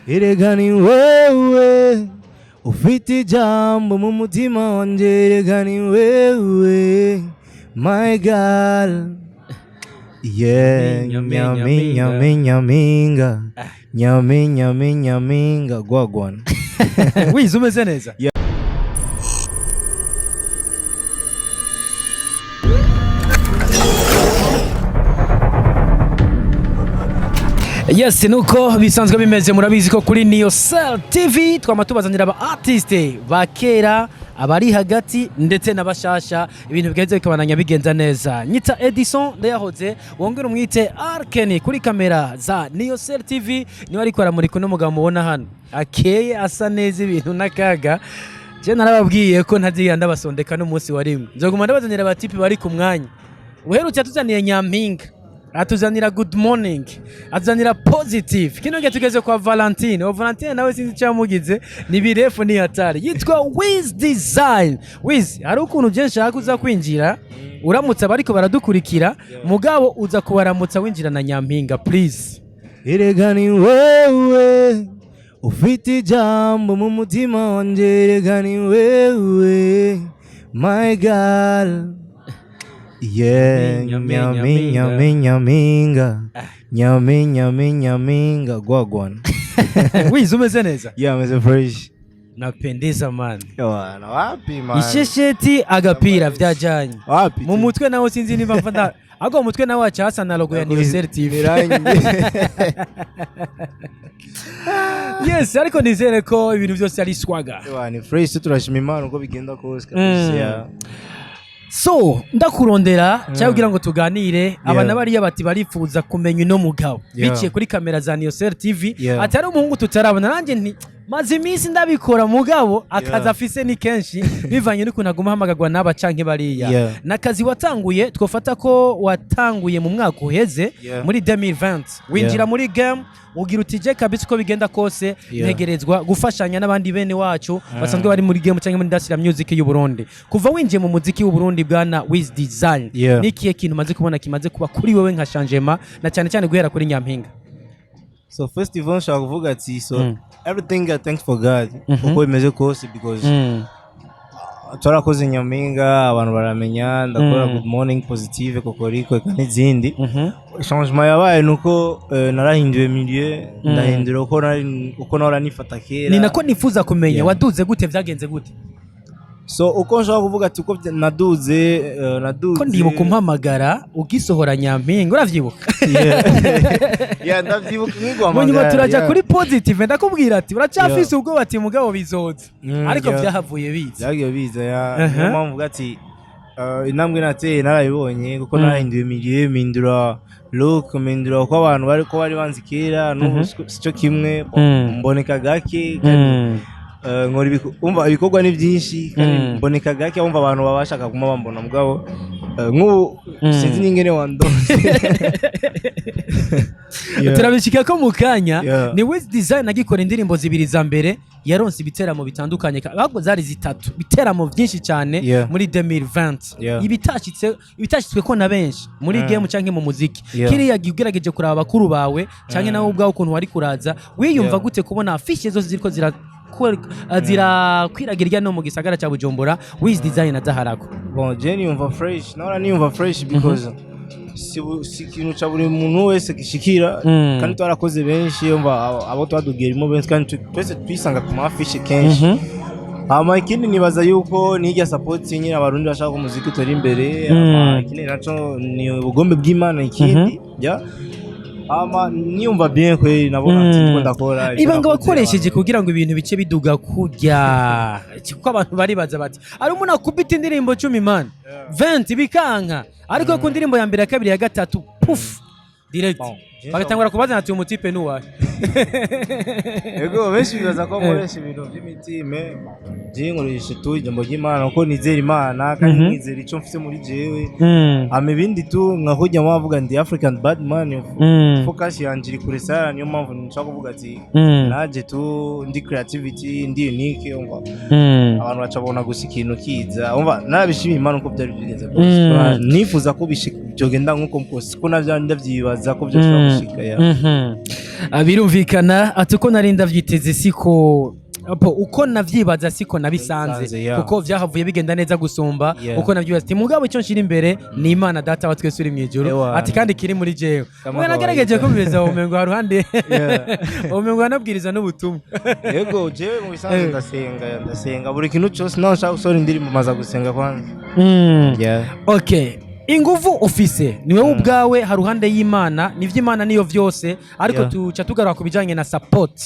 Erega ni wewe ufite ijambo mu mutima wanje. Erega ni wewe, my girl, yeah. Nyaminga, Nyami, nyami, nyaminga, nyami, nyami, nyaminga, gwagwana. Wiz, umeze neza? Yeah. Yes, nuko bisanzwe bimeze. Murabizi ko kuri Niyo Cell TV twama tubazanira aba artiste ba kera, abari hagati ndetse n'abashasha, ibintu bigeze bikabananya bigenza neza. Nyita Edison Ndayahoze, wongera umwite Arkeni. Kuri kamera za Niyo Cell TV niwe ariko aramurika uno mugabo mubona hano, akeye, asa neza, ibintu n'akaga. Je narababwiye ko ntazigira ndabasondeka n'umunsi wa rimwe, nzoguma ndabazanira abatipe bari ku mwanya. Uherutse atuzaniye Nyampinga, atuzanira Good Morning, atuzanira Positive. Kino gihe tugeze kwa Valentine. Uwo Valentine nawe sinzi icyo yamugize, ni birefu, ni hatari. Yitwa Wiz Design. Wiz, hari ukuntu je nshaka uza kwinjira uramutse abariko baradukurikira, mugabo uza kubaramutsa winjira na Nyampinga, please. Erega ni wewe ufite ijambo mu mutima wanje. Erega ni wewe, my girl, yeah. Nyami, nyami, nyaminga. Nyami, nyaminga, nyami, nyami, nyaminga, gwagwana. Wiz, umeze neza? Yeah, meze fresh. Napendeza, man. Yoana, wapi, man? Ishesheti, agapira vyajanye. Wapi? Mu mutwe nawe sinzi niba mfata ahubwo mu mutwe nawe haca hasa na logo ya Niyosel TV. Mirangi. Yes, ariko nizere ko ibintu byose ari swaga. Yoana, fresh, turashima Imana uko bigenda kose kabisa. Yeah. So ndakurondera cyangwa kugira ngo tuganire, aba bariya bati barifuza kumenya uno mugabo biciye kuri kamera za Niyosel TV, atari umuhungu tutarabona. Nanjye nti maze iminsi ndabikora, mugabo akazi afise ni kenshi bivanye n'ukuntu aguma ahamagagwa n'aba canke bariya. N'akazi watanguye, twafata ko watanguye mu mwaka uheze, muri 2020 winjira muri game, ugira uti: "Je kabisa, uko bigenda kose, ntegerezwa gufashanya n'abandi bene wacu basanzwe bari muri game cyangwa muri industry ya music y'u Burundi." Kuva winjiye mu muziki w'u Burundi, bwana Wiz Design, nikihe kintu umaze kubona kimaze kuba kuri wewe nka changement, na cyane cyane guhera kuri Nyampinga? So first of all, nshaka kuvuga ati so everything I thanks for God uko bimeze kose, because twarakoze Nyampinga, abantu baramenya, ndakora Good Morning, Positive, Kokoriko, eka n'izindi. Changement yabaye nuko narahinduye milieu, ndahindura uko nari, uko nahora nifata kera. Ni nako nifuza kumenya, waduze gute? Vyagenze gute? So uko nshobora kuvuga ati uko naduze, naduze Ko ndibuka umpamagara ugisohora Nyampinga, uravyibuka? Yeah, ndavyibuka nkiguhamagara. Mu nyuma turaja kuri Positive, ndakubwira ati uracyafise ubwoba, ati mugabo bizoza, ariko vyahavuye biza. Byagiye biza, ya. Niyo mpamvu mvuga ati intambwe nateye narayibonye, kuko narahinduye milieu, mpindura look, mpindura uko abantu bari ko bari banzi kera n'ubu sico kimwe. Mboneka gake kandi nkora umva ibikorwa ni byinshi kandi mboneka gake, wumva abantu baba bashaka kuma bambona, mugabo nk'ubu sinzi n'ingene wandonze. Yeah. Turabishika ko mu kanya. Ni Wiz Design agikora indirimbo zibiri za mbere, yaronse ibiteramo bitandukanye, ahubwo zari zitatu, biteramo byinshi cyane muri 2020, ibitashitswe ko na benshi muri game canke mu muziki. Kiriya gihe ugerageje kuraba bakuru bawe canke nawe ubwawe ukuntu wari kuraza, wiyumva gute kubona afishe zose ziriko zira zirakwiragira irya no mu gisagara cya Bujumbura, Wiz Design adaharako? Bon, je niyumva fresh, nahora niyumva fresh because si ikintu ca buri muntu wese gishikira, kandi twarakoze benshi, yumva abo twadugiyemo benshi, kandi twese twisanga ku mafishe kenshi. Hama ikindi nibaza yuko nirya support nyine Abarundi bashaka ko umuziki utera imbere. Hama ikindi naco ni ubugombe bw'Imana. Ikindi ya hama niyumva bien kweli, nabona ati ndiko ndakora ivyo Ibanga nakoze, wakoresheje kugira ngo ibintu bice biduga kurya, kuko abantu baribaza bati ari umuntu akubita indirimbo 10, man, 20 bikanka, ariko ku ndirimbo ya mbere, ya kabiri, ya gatatu, puf, direct, Bon, bagatangura kubazana ati: "Umutipe nuwahe?" Ego, benshi bibaza ko nkoresha ibintu by'imiti, mais je nkoresha tu ijambo ry'Imana, kuko nizera Imana kandi nizera ico mfise muri jewe. Hama ibindi tu nka kurya mpavuga ndi African bad man, focus yanje iri kure sana. Niyo mpamvu nshaka kuvuga ati naje tu ndi creativity, ndi unique, umva. Abantu baca babona gusa ikintu kiza. Umva, narabishimiye Imana uko byari bigenze kose. Nifuza ko byogenda nk'uko kose ko navyo ndavyibaza ko byoshobora gushika ya. Birumvikana ati uko nari ndavyiteze siko po, uko navyibaza siko nabisanze. Nabisanze, yeah. Kuko vyahavuye bigenda neza gusumba uko navyibaza. Ati mugabo icyo nshira imbere ni Imana Data wa twese uri mw'ijuru. Ewa. Ati kandi kiri muri jewe. Kama Mwe nagerageje kawaida. kumviriza, umengo haruhande umengo anabwiriza n'ubutumwa. Yego, jewe mu bisanzwe ndasenga buri kintu cyose, naho nshaka gusohora indirimbo maza gusenga kwanza. Yeah. Okay, inguvu ufise ni wowe ubwawe haruhande y'Imana, nivyo, Imana niyo vyose, ariko tuca tugaruka ku bijanye na support.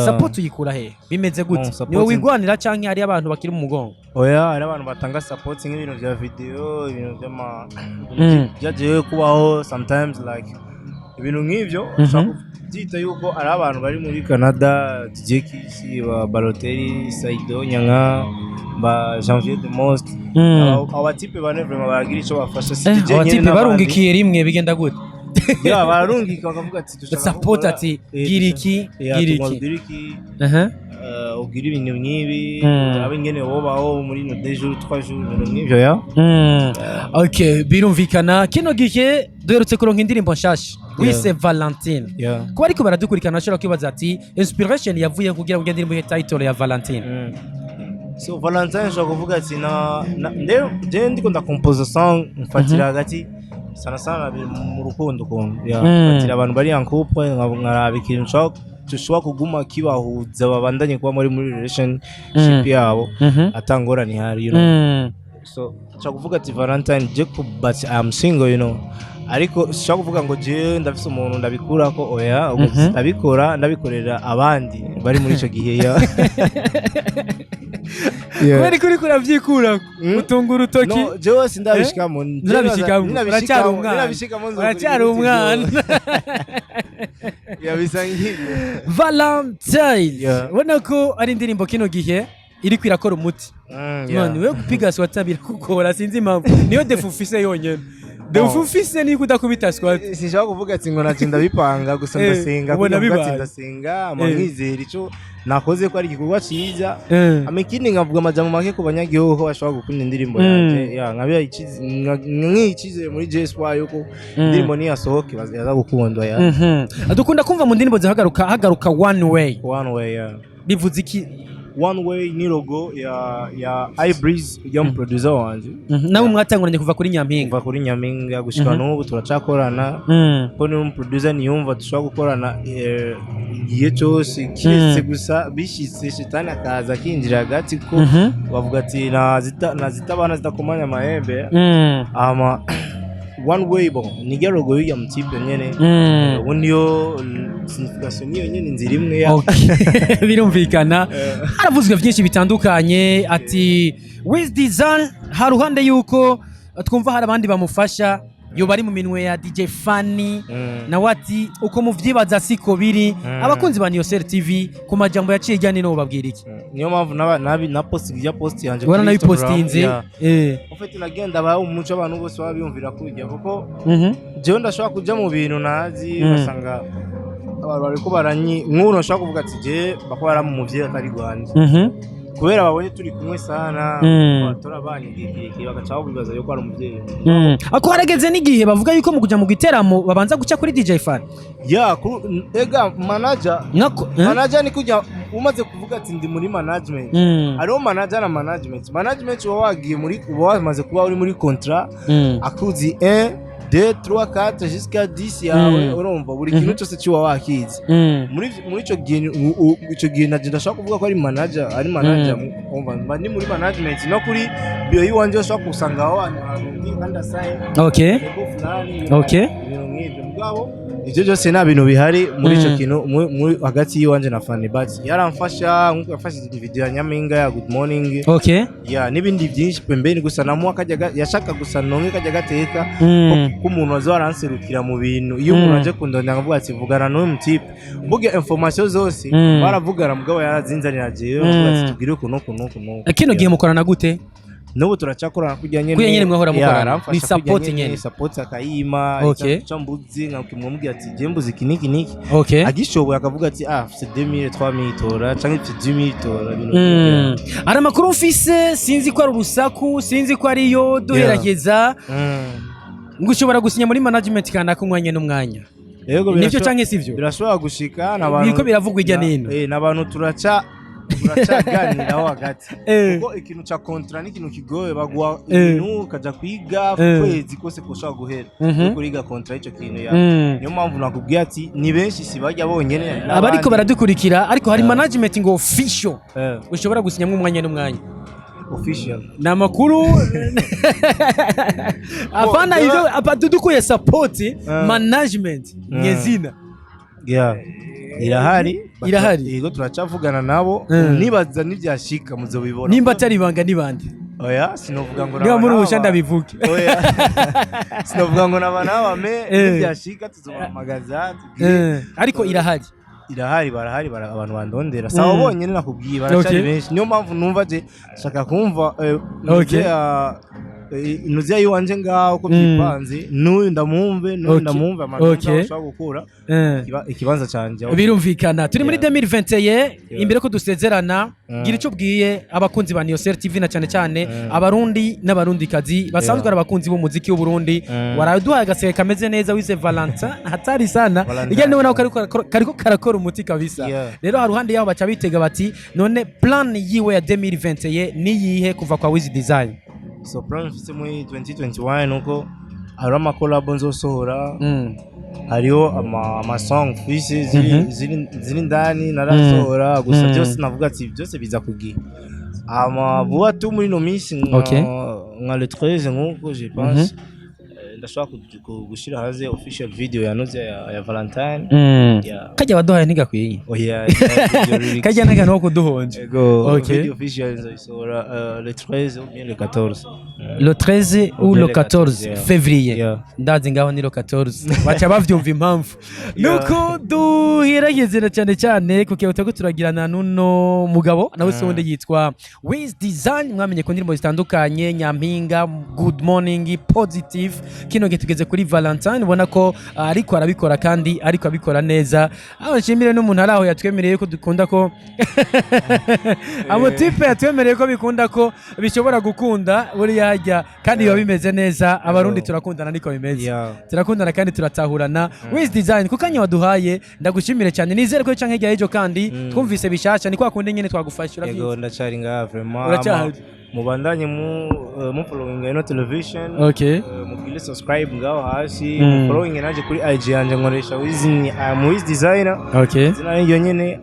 Support uyikura he? Bimeze gute? Bon, support Ni wowe wigwanira canke hari abantu bakiri mu mugongo? Oya, hari abantu batanga support nk'ibintu bya video, ibintu by'ama byagiye kubaho sometimes, like ibintu nk'ivyo. Ushobora kubyita yuko ari abantu bari muri Canada, DJ Kisi, ba Balotelli, Saido Nyanga, ba Janvier the Most. Abo batipe bane vraiment baragira ico bafasha, si DJ nyene Abatipe n'abandi. barungikiye rimwe, bigenda gute? Yeah, bararungika bakavuga ati dushaka Support gukora- ati gira iki, gira tugomba iki. kugira iki, ugira ibintu nk'ibi, urabe ingene wobaho muri no 2 jours, 3 jours, ibintu nk'ivyo ya. Okay, birumvikana. Kino gihe duherutse kuronka indirimbo nshasha wise Valentine. Kuba ariko baradukurikirana bashobora kwibaza ati inspiration yavuye kugira ngo indirimbo ihe title ya Valentine? So Valentine, nshobora kuvuga ati na nde ndiko ndakompoza song, mfatira hagati sana sana biri mu rukundo ukuntu ya mfatira abantu bari en couple, nkaraba ikintu gishobora kuguma kibahuza, babandanye kuba muri relationship yabo atangorane ihari. So nshobora kuvuga ati Valentine je ku, but I'm single, ariko sinshobora kuvuga ngo je ndafise umuntu ndabikurako, oya. Ubwo ndabikora, ndabikorera abandi bari muri ico gihe ya. Kubera ko uriko uravyikura utunga urutoki. No, jewe sindabishikamo. Nturabishikamo, uracyari umwana. Ninabishikamo nzokora Uracyari ibintu. umwana. Ya, bisa nk'ibyo. Valentine. Ubona ko ari indirimbo kino gihe iriko irakora umuti. None wewe gupiga swata birakugora, sinzi impamvu. Niyo défaut ufise yonyene, défaut ufise ni kudakubita swata. Sinshobora kuvuga ati ngo naje ndabipanga gusa. Ndasenga Ubona kugira ngo ati bibaye. ndasenga ama nkizera ico nakoze ko ari igikorwa ciza. Ama ikindi nkavuga amajambo make ku banyagihugu ko bashobora gukunda indirimbo yanje ya, nkabiha nk'icyizere muri JSY yuko indirimbo niyasohoke baza gukundwa ya. Dukunda kumva mu ndirimbo zihagaruka hagaruka "one way". One way, ya. Bivuze iki? One way ni logo ya iBreeze, ujya mu producer wanje. Nawe mwatanguranye kuva kuri Nyampinga? Kuva kuri Nyampinga gushika n'ubu turacakorana, ko ni umuproducer niyumva dushobora gukorana igihe cyose, kiretse gusa bishitse shitani akaza akinjira hagati, ko bavuga ati nazita abana zidakomanya amahembe. Ama one way bon nijya logo y'ujya mutipe nyene. Ubundi yo signification niyo nyene, inzira imwe ya. Okay. Birumvikana, haravuzwe byinshi bitandukanye ati Wiz Design haruhande yuko twumva hari abandi bamufasha, yoba ari mu minwe ya DJ Fanny. Nawe ati uko muvyibaza siko biri. Abakunzi ba Niyosel TV, ku majambo yaciye ijya nino, babwira iki? Niyo mpamvu na post ya post yanje Ubona kuri Instagram, nabipostinze. yeah. En fait nagenda baha umuco abantu bose baba biyumvira kujya, kuko jewe ndashobora kuja mu bintu ntazi, ugasanga abantu bariko baranyi nk'ubu nashobora kuvuga ati je bako baramu umuvyeyi atari rwanje, kubera babonye turi kumwe sana, batora abana igihe kirekire, bagaca babibaza yuko ari umuvyeyi. Ako harageze n'igihe bavuga yuko mu kuja mu giteramo babanza guca kuri DJ Fanny. Ya, ega manager. Nkako eh? Manager ni kujya umaze kuvuga ati ndi muri management. Hariho manager na management. Management uba wagiye muri, uba wamaze kuba uri muri contrat, akuzi 1 2 3 4 jusqu'à 10 yawe. Urumva buri kintu cyose cyuba wakizi. Muri ico gihe ico gihe naje ndashaka kuvuga ko ari manager, ari manager. Umva, mba ndi muri management, no kuri bio yiwanje ushobora gusanga aho hantu ndi kandi asaye yego fulani, ibintu nk'ibyo. Mugabo ivyo byose nta bintu bihari muri ico kintu hagati y'iwanje na Fanny, but yaramfasha nkuko yafashije video ya Nyampinga ya Good Morning, ya n'ibindi byinshi pembeni. Gusa namuha kajya yashaka gusa nonke kajya gateka ko umuntu aza aranserukira mu bintu. Iyo umuntu aje kundondera nkavuga ati vugana n'uyu mutipe, mbuga information zose baravugana, mugabo yarazinzanira jewe, avuga ati tubwire uku n'uku n'uku n'uku. Kino gihe mukorana gute? N'ubu turacyakorana kujya nyene. Kurya nyene mwahora Yeah, mukorana. aramfasha Ni kurya support nyene. Support akayima. Icyo mbuzi nkamubwira ati je mbuzi iki niki niki. Agishoboye akavuga ati ah, mfite 2000, 3000 tora, canke mfite 10000 tora, ibintu Hari amakuru mfise, sinzi ko ari urusaku, sinzi ko ariyo duherageza, ngo ushobora gusinya muri management kanaka umwanya n'umwanya. Yego. Nivyo canke sivyo? Birashobora gushika n'abantu. Biriko biravugwa hirya n'ino. N'abantu turacaganiraho hagati, kuko ikintu ca contrat ni ikintu kigoye. Baguha ibintu ukaja kwiga, kwezi kose kushobora guhera uriko uriga contrat y'ico kintu ya. Niyo mpamvu nakubwiye ati ni benshi, si bajya bonyene, hari Abariko n'abandi. baradukurikira, ariko hari management ngo official ushobora gusinyamwo umwanya n'umwanya. Official. Ni amakuru apana ivyo dukuye support, management nyezina. Yeah. Irahari. Irahari. Yego, turacavugana nabo. Nibaza nibyashika muzobibona. Nimba atari ibanga, nibande? Oya, sinovuga ngo Niba naba muri ubusha naba. ndabivuge. Oya, sinovuga ngo naba naba me. Nibyashika tuzobahamagaza tubwire. Ariko irahari. Irahari, barahari, abantu bandondera sawa bonyene nakubwiye, baracari benshi. Niyo mpamvu numva je shaka kumva nuziya yiwanje ngaho ko byipanze, n'uyu ndamwumve, n'uyu ndamwumve, amanota ushobora gukura ikibanza canje Birumvikana turi muri 2021. Imbere ko dusezerana, gira icyo ubwiye abakunzi ba Niyosel TV, na cyane cyane abarundi n'abarundikazi basanzwe ari abakunzi b'umuziki w'Uburundi. Waraduhaye agaseke kameze neza wise Valentin, hatari sana. Valentine. Ijya niwe nawe kariko karakora umuti kabisa. Rero haruhande yaho baca bitega bati none plan yiwe ya 2021 ni yihe kuva kwa Wiz Design? So plan mfise muri 2021 nuko hariho amakolabo nzosohora, hariho ama song mfise ziri, ziri ndani narasohora gusa. Byose navuga ati byose biza kugihe ama vuba tu muri no minsi nka nka le 13 nkuko je pense, ndashobora gushira hanze official video ya noze ya Valentine. Yeah. Kajya waduhaye ntigakwiye. Oh yeah, video lyrics. Kajya n'akantu ko kuduhonja. Ego. Okay. Video official nzoyisohora le 13 ou bien le 14. Le 13 ou bien le le 14 14, yeah. février. Ndazi ngaho ni le 14, baca bavyumva impamvu. Nuko duherageze cyane cyane ku kiyo turiko turagirana n'uno mugabo nawe se wundi yitwa Wiz Design, mwamenye ku ndirimbo zitandukanye, Nyampinga, Good Morning, Positive. Kino gihe tugeze kuri Valentine, ubona ko ariko arabikora kandi ariko abikora neza. Aho nshimire n'umuntu ari aho yatwemereye ko dukunda ko abo type yatwemereye ko bikunda, ko bishobora gukunda buriya hajya kandi biba bimeze neza. Abarundi turakundana, niko bimeze. Turakundana kandi turatahurana. Wiz Design, ku kanya waduhaye ndagushimire cyane. Nizere ko canke hirya y'ejo kandi twumvise bishasha, ni kwa kundi nyene twagufasha. Ego. Urabizi. Ndacari ngaha vraiment. Uracyahari. Mubandanye mu following ino television. Mugire subscribe ngaho hasi. Mu following naje kuri IG yanje, nkoresha Wiz, I am Wiz Designer. Izina niryo nyene,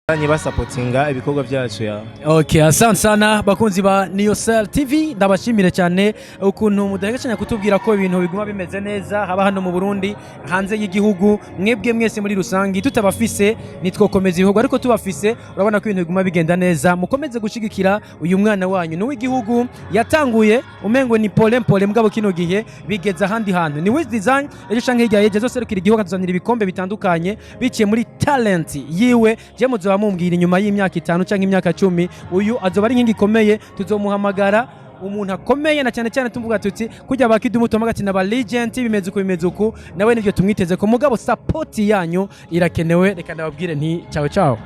bandanye basapotinga ibikorwa byacu ya. Okay, asante sana bakunzi ba Niyosel TV, ndabashimire cyane ukuntu mudahengeshanya kutubwira ko ibintu biguma bimeze neza, haba hano mu Burundi, hanze y'igihugu, mwebwe mwese muri rusangi. Tutabafise nitwokomeza ibihugu, ariko tubafise urabona ko ibintu biguma bigenda neza. Mukomeze gushigikira uyu mwana wanyu ni uw'igihugu, yatanguye umengo ni pole pole, mugabo kino gihe bigeze ahandi hantu. Ni Wiz Design, ejo canke hirya y'ejo azoserukira igihugu, atuzanira ibikombe bitandukanye biciye muri talent yiwe. Je muzoba mumbwira inyuma y'imyaka 5 canke imyaka 10, uyu azoba ari inkingi ikomeye, tuzomuhamagara umuntu akomeye, na cyane cyane tuvuga tuti kujya bakidumu tumaga ati naba legend, bimeze uku bimeze uku, nawe nivyo tumwiteze ko. Mugabo support yanyu irakenewe. Reka ndababwire nti ciao ciao.